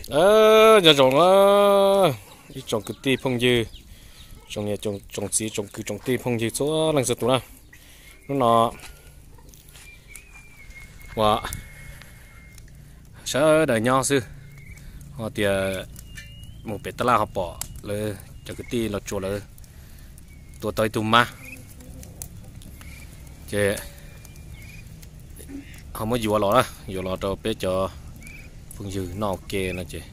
Nyob zoo na, ib tsoom kwv tij phooj ywg, tsoom niam tsoom txiv, tsoom kwv tsoom tij phooj ywg txhua leej txhua tus na. Hnub no uas sawv daws nyob xwb, ho tias mus pem tab laj ho pom lawv cov kwv tij los tsuas lawv tua tau ib tug mab, ces ho muab yuav los na, yuav los rau peb cov phooj ywg noj ua ke no ces,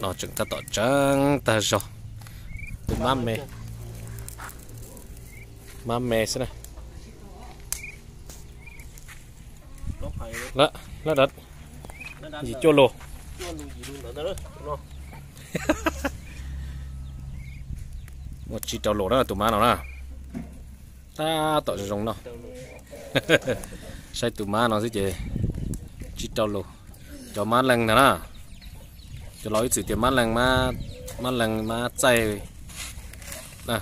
no tseem tab tom tseeb tag zog. Tus mab me, mab me xwb na. Lab, lab dav, yim cuaj lus. Muaj tsib rau lus na tus mab no na. Tab tom zoo zoo no. Saib tus mab no xwb ces tsib rau lus. Cov mab leej ntag na. Cov laus ib txwm tias mab leej, mab leej mab txaij na.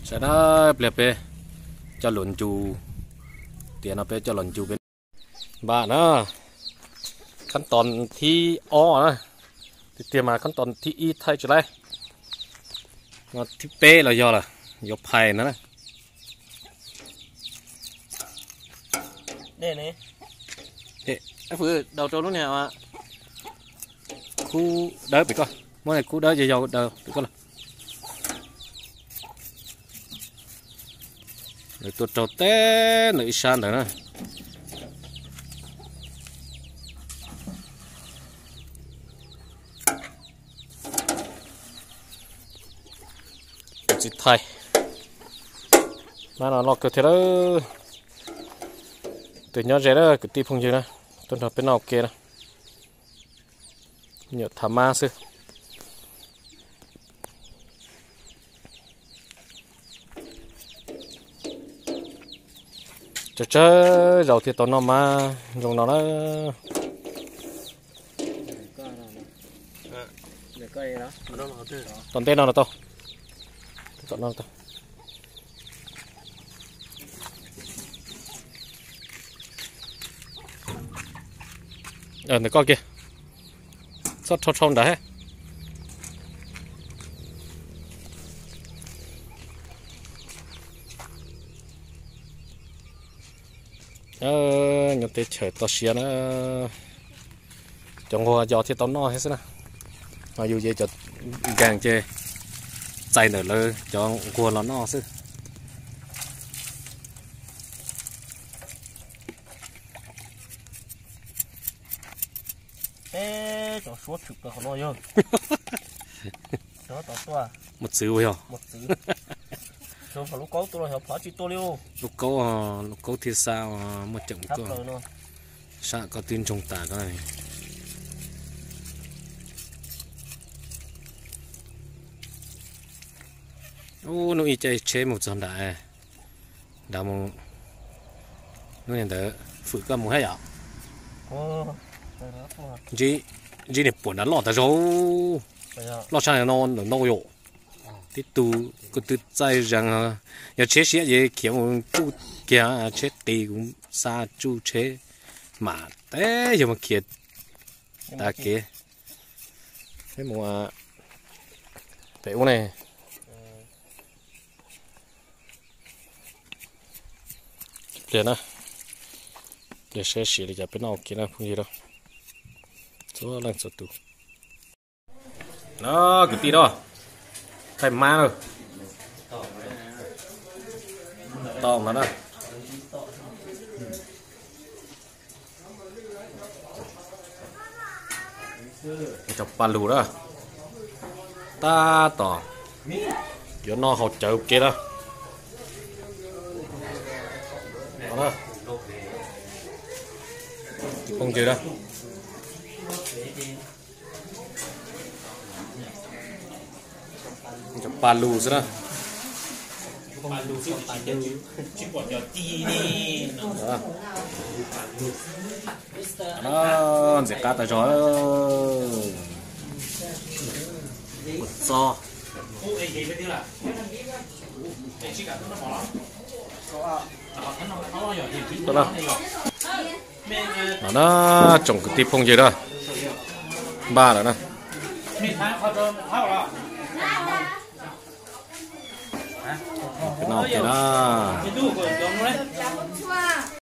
Saib na, pliag peb coj los ncu, tiam no peb coj los ncu peb npaj na. Khab toos thib ob na, tiag tiag mas khab toos thib ib thaij tsis laib, no thib peb los yog lawm, yuav phais no na. Daus rau lub niag khub dawb pem koj, muab khub dawb yog yog daus pem koj los. Lawv tuaj raug teb ntawm ib sab ntawd na. Txiv thais, mab no loj kawg thiab lawm. Tus nyob ze na kwv tij phooj ywg na, tuaj nrog peb noj ua ke na. Nyuam thav mab xwb. Tsawg tsawg zaus thiaj tau noj mab zoo no na. Tom ntej no los tau. Tom no tau. Ntawm koj kiag, txhob rhau rhau nrad. Nyob teb chaws toj siab na, cov nquag yos thiaj tau noj thiab xwb na. Ho yus ces cov nkees ces txais ntawm lawv cov nquag los noj xwb. Peb cov suab tshwm plaws qhov no yog. Muaj txwv ua yog. Lub kaub, lub kaub thiaj xa muaj ceem koj. Sab koj twb ntsoog tas koj. Ub, hnub ib caij tsheb mus txog nram, nram mus, hnub ntawd fwm koj mus thiab yom. Ntsib niag puam nrad loj tas zog, loj tshaj no ntau yom. Tib tug kuj twb txaij zeeg, yog tsheb siab ces khiav mus tsuj kiag, tsheb qis kuv xa tsuj tsheb mam teb yog mus khiav tas kev. Peb mus pem ub ne. Pliag na, pliag saib sim li cas peb noj ua ke na phooj ywg na, txhua leej txhua tus. No, kwv tij na, thaij mab na, tau no na. Cov pa lug na, tab tom yuav noj haus cawv ua ke na. Phooj ywg na, cov pa lug xwb na. Ntxim qab tas zog. Txo. Los na, tsoom kwv tij phooj ywg na, npaj lawm na. No, ok na.